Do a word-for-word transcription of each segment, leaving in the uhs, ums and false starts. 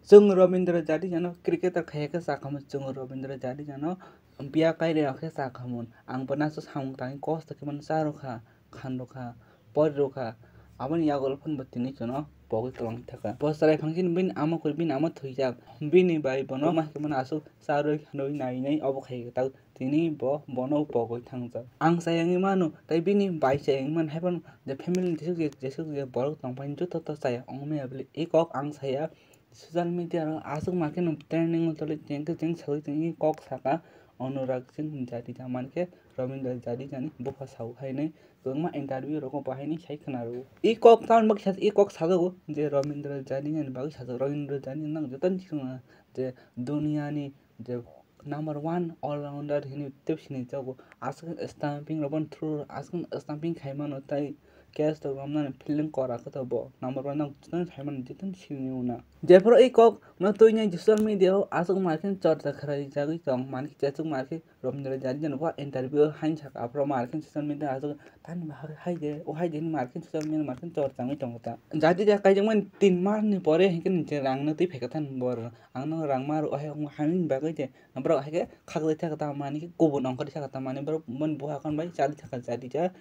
Chwng Robindra Jadejano cricketer khaiya khe chakhamu, chwng Robindra Jadejano biya kairwi khe chakhamu. Ang bo nasu samung tangwi kosto khe mano charwkha, khanrwkha, porirwkha. Aboni yagulo phano bo tini chwngno pogwi twlangwi thaka. Bo chwrai phangchini bini ama kwrwi, bini ama thwijak. Bini bai bono ma khe mano aswk charwi khanwi nai nai obo khai khe ta tini bo bono pogwi thangjak. Ang chayangwi mano, tei bini bai chayangwi mano, haiphano je family ni jesuk je, jesuk je borok tongphai joto to chaya wngmaya bwle. I kok ang saya, social media ro aswk ma kheno trending o tongwi tongkhe chwng sawi tongwi kok saka Anurag Singh Jadeja mankhe Robindra Jadejani bupha sao hainwi kwbangma interview rogo bo hainwi sai khwnarwo. I kok tamoni bagwi sa-, i kok sajago je Robindra Jadejani bagwi sajak, Robindra Jadejani nang jotono sikha je duniyani je number one all-rounder hinwi tei sinijago. Aswk stamping rok bono through, aswk stamping khai mano tei catch rok romnani fielding kora khe to bo number one no jotono khai mano, jotono sini wngna. Jephuru i kok no twi nai social media o aswk ma khe chorcha khlai jagwi tong, mankhe aswk ma khe Robindra Jadejani bo interview haino saka, aphuru ma khe social media aswk tani bahai hai de, o hai de hinwi ma khe social media ma khe chorcha wngwi tongo ta. Jadeja kaijakmani tin mas ni pore hinkhe je rang no twi phaikha tani bor. Ang no rang ma rw hai wng hai wngni bagwi je borok hai khe khakjak thaka ta mani khe kubun ongkhorwi thaka ta mani borok boni bupha khon bai chali thaka Jadija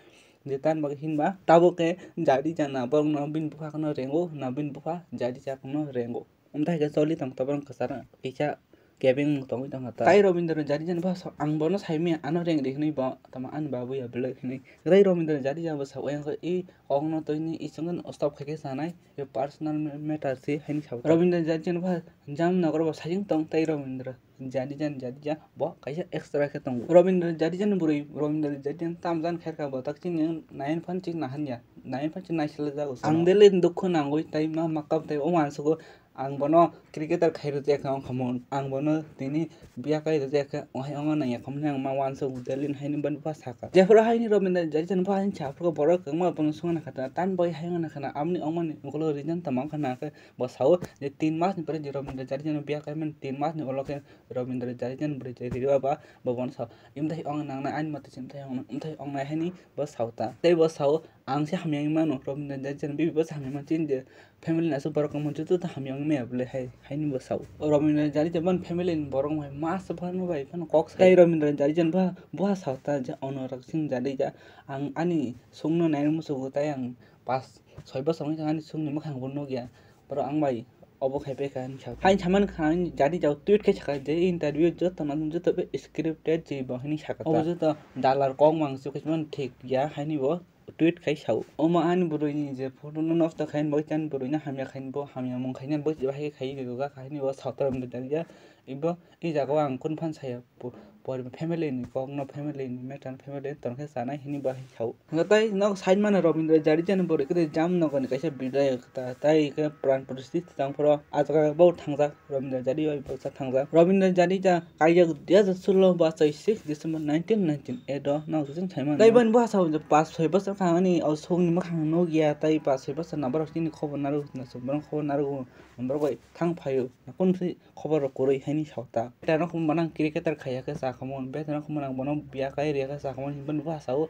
je tamni bagwi hinba tabuk khe Jadija na borok no bini bupha kheno rengo na bini bupha Jadija kheno rengo. Omtha hai khe choli tong ta borok kwcharo kisa kebeng tongwi tongkha ta. Tai Robindra Jadija ni bupha ang bono sai manya ano reng di hinwi bo tamo ani babu ya belai hinwi. Tai Robindra Jadija bo sa oyang khe i kok no twi ni i chwng stop khai khe chanai. Yo personal ma-, matter se haini sao. Robindra Jadejani bupha Jamnagar bo sajing tong tei Robindra Jadejani Jadeja bo kaisa extra khe tongo. Robindra Jadejani bwrwi Robindra Jadejani tamjani kherkha bo tak chini nayan phan chini nahan ya. Nayan phan chini naisle jago. Ang dele dukhu nangwi tei ma makam tei o wansugo ang bono cricketer khai rwjak kha wngkha mun. Ang bono tini biya kai rwjak khe, ohai ongno nangya khamni ang ma wansuk Delhi ni haini bani bupha saka. Jephuru haini Robindra Jadejani bupha haini saphuru borok kwbangma bono songna kha ta, tani bagwi hai wngna khana, aboni ongmani ulo reason tamo wngkha na khe bo sao je tin mas ni pore je Robindra Jadejani biya kaimani tin mas ni ulo khe Robindra Jadejani bwrwi je Riri Baba bo bono sao, imthai ong nangnai ani mate se imthai ong, imthai ong nai haini bo sao ta. Tei bo sao ang se hamya wngwi mano, Robindra Jadejani bibi bo se hamya mano chini je family ni aswk borok wngmani joto to hamya wngwi maya bwle hai, haini bo sao. Robindra Jadeja boni family ni borok wngmani ma se phano bai phano kok sai. Tei Robindra Jadeja ni bupha, bupha sao ta je Anurag Singh Jadeja, ang ani song no nai musugo tei ang pas soi bosor wngkha ani song ni mwkhang bo nukya, borok ang bai obo khai paikha hinwi sao. Haini samani kha Jadeja o tweet khai sakha je interview joto no joto be scripted je bo hinwi sakha ta. Obo joto dalar kok mang se khai thik ya haini bo tweet khai sao. Omo ani bwrwini je photo no nosto khaini bagwi ani bwrwino hamya khaini bo hamya mung khaini bagwi bahai khai rwjak khaini bo sao ta Robindra Jadeja. Ibo i jaga o ang kunu phan saya po-, por family ni kok no family ni matter family ni tongkhe chanai hinwi bahai sao. Hwnkhe tei nok side mano Robindra Jadeja ni bwrwi kwrwi Jamnagar ni kaisa bidayok ta tei khe pran protisthit tongphuru ah jaga bo thangjak. Robindra Jadeja bai bwsa thangjak. Robindra Jadeja kaijak dui hajar solo ba chai six December nineteen ninety eight o nang sujung saimano. Tei bani bwsa o pas soi bosor thangani o songni mwkhang nukya tei pas soi bosor na borok chini khobor narwk na chwng borok khobor narwk borok bai thang phaio. Kunu si khobor rok kwrwi haini sao ta. Betha no khum manang cricketer khaiya khe cha khamung. Betha no khum manang bono biya kai riya khe cha khamung hinwi bwsa o.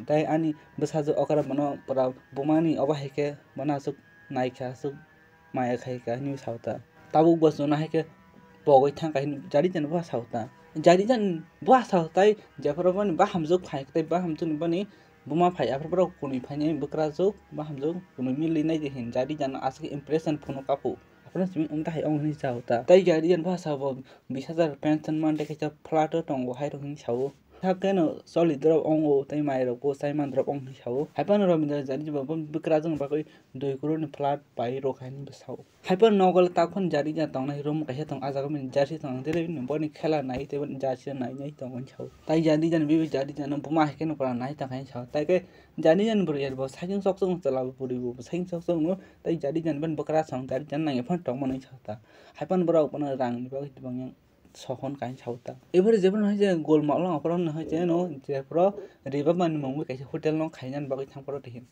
Tei ani bwsajwk okra bono pura bumani obo hai khe bono aswk naikha aswk maya khaikha hinwi sao ta. Tabuk bo chwngno hai khe pogwi thangkha hinwi Jadeja ni bupha sao ta. Jadeja ni bupha sao tai jephuru boni bahamjwk phai tei bahamjwk ni boni buma phai aphuru borok kunui phainai bwkrajwk bahamjwk kunui milwi nai di hin Jadeja no aswk impression phunuk aphuru. Aphuru simi wng tahai wng hinwi sao ta. Tei Jadeja ni bupha sao bo bis hajar pension man tei kaisa flat o tongo hai rok hinwi sao. Hakhe no choli drop ongo tei mai rok bo chai man drop ong hinwi sao. Hai phano Robindra Jadeja bo bwkrajwk ni bagwi dui crore ni flat pai rw kha hinwi bo sao. Hai phano nogo le takhon Jadeja tongnai room kaisa tong, ah jaga bini jersey tong, ang tei bini boni khela nai tei boni jersey nai nai tongmani sao. Tai Jadeja ni bibi Jadeja no buma hai kheno pura nai tong kha hinwi sao. Tai khe Jadeja ni bwrwi bo cycle sok sok no chwla bo bwrwi bo cycle sok sok no tai Jadeja ni boni bwkrajwk Jadeja nang phano tongmani sao ta. Hai phano borok bono rang ni bagwi tibang yang sohon kaisa sao ta. Iphuru jephuru hai je Golmaal o aphuru hai je no jephuru Riri Baba ni mungwi kaisa hotel no khaina bagwi thang phuru tei hin.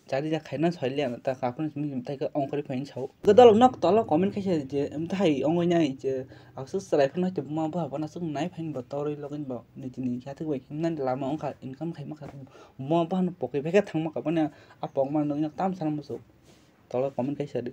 Jadeja khaina soi liya ta aphuru simi tai khe ongkhorwi phaini sao. Godal nok tolo comment khaisa je mthai ongwi nai je aswk chwrai phano hai buma bupha phano aswk nai phaini bo torwi login bo nijini yathek bai himnani lama ongkha income khaima kha buma bupha no pokwi bhekhe thangma kha bani a pokma nukya tam sana muchuk tolo comment khaisa di.